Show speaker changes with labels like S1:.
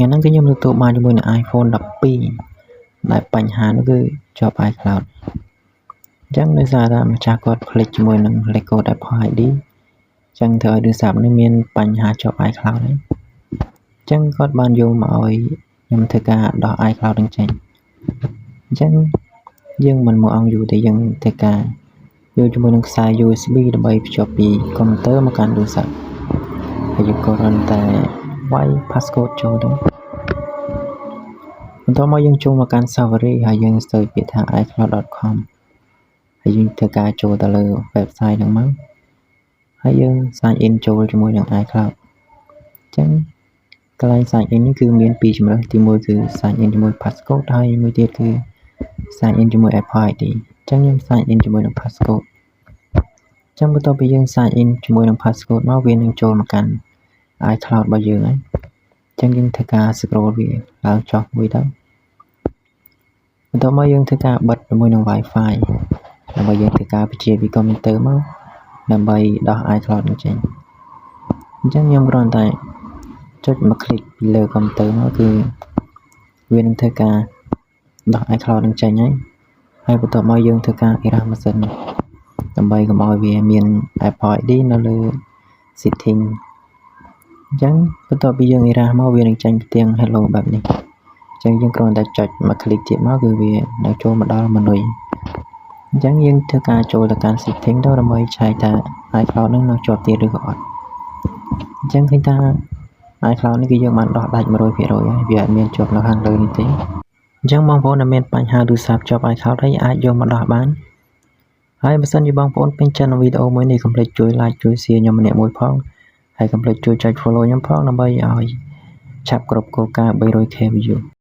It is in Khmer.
S1: ថ្ងៃហ្នឹងគឺខ្ញុំទទួលបានជាមួយនឹង iPhone 12ដែលបញ្ហានោះគឺជាប់ iCloud។ អញ្ចឹងដោយសារតែម្ចាស់គាត់ភ្លេចជាមួយនឹងលេខកូដ Apple ID អញ្ចឹងធ្វើឲ្យទូរស័ព្ទនេះមានបញ្ហាជាប់ iCloud ហើយអញ្ចឹងគាត់បានយកមកឲ្យខ្ញុំធ្វើការដោះ iCloud នឹងចេញអញ្ចឹងយើងមិនមកអង្គយូរទេយើងធ្វើការយកជាមួយនឹងខ្សែ USB ដើម្បីភ្ជាប់ពីកុំព្យូទ័រមកកាន់ទូរស័ព្ទហើយយើងក៏គ្រាន់តែវាយ passcode ចូលទៅ។បន្ទាប់មកយើងចូលមកកាន់ Safari ហើយយើង search ពាក្យថា icloud.com ហើយយើងធ្វើការចូលទៅលើ website ហ្នឹងមកហើយយើង sign in ចូលជាមួយនឹង iCloud។ អញ្ចឹងកន្លែង sign in នេះគឺមានពីរជម្រើសទីមួយគឺ sign in ជាមួយ passcode ហើយមួយទៀតគឺ sign in ជាមួយ Apple ID។ អញ្ចឹងខ្ញុំ sign in ជាមួយនឹង passcode។ អញ្ចឹងបន្ទាប់ពីយើង sign in ជាមួយនឹង passcode មកវានឹងចូលមកកាន់ iCloud របស់យើងហើយអញ្ចឹងយើងធ្វើការ scroll វាឡើងចុះមួយទៅ។បន្ទាប់មកយើងធ្វើការបិទជាមួយនឹង Wi-Fi ដើម្បីយើងធ្វើការបញ្ជាពីកុំព្យូទ័រមកដើម្បីដោះ iCloud នឹងចេញអញ្ចឹងខ្ញុំគ្រាន់តែចុចមក click ពីលើកុំព្យូទ័រមកគឺវានឹងធ្វើការដោះ iCloud នឹងចេញហើយហើយបន្ទាប់មកយើងធ្វើការ erase ម៉ាស៊ីនដើម្បីកុំឲ្យវាមាន Apple ID នៅលើ setting។ អញ្ចឹងបន្ទាប់ពីយើង erase មកវានឹងចេញផ្ទាំង hello បែបនេះអញ្ចឹងយើងគ្រាន់តែចុចមក click ទៀតមកគឺវានឹងចូលមកដល់ menu។ អញ្ចឹងយើងធ្វើការចូលទៅកាន់ setting ទៅដើម្បីឆែកថា iCloud នឹងនៅជាប់ទៀតឬក៏អត់អញ្ចឹងឃើញថា iCloud នេះគឺយើងបានដោះដាច់100%ហើយវាអត់មានជាប់នៅខាងលើនេះទេអញ្ចឹងបងប្អូនដែលមានបញ្ហាទូរស័ព្ទជាប់ iCloud ហើយអាចយកមកដោះបានហើយបើសិនជាបងប្អូនពេញចិត្តនឹងវីដេអូមួយនេះកុំភ្លេចជួយ like ជួយ share ខ្ញុំម្នាក់មួយផងហើយកុំភ្លេចជួយចុច follow ខ្ញុំផងដើម្បីឲ្យឆាប់គ្រប់គោលការណ៍ 300K view។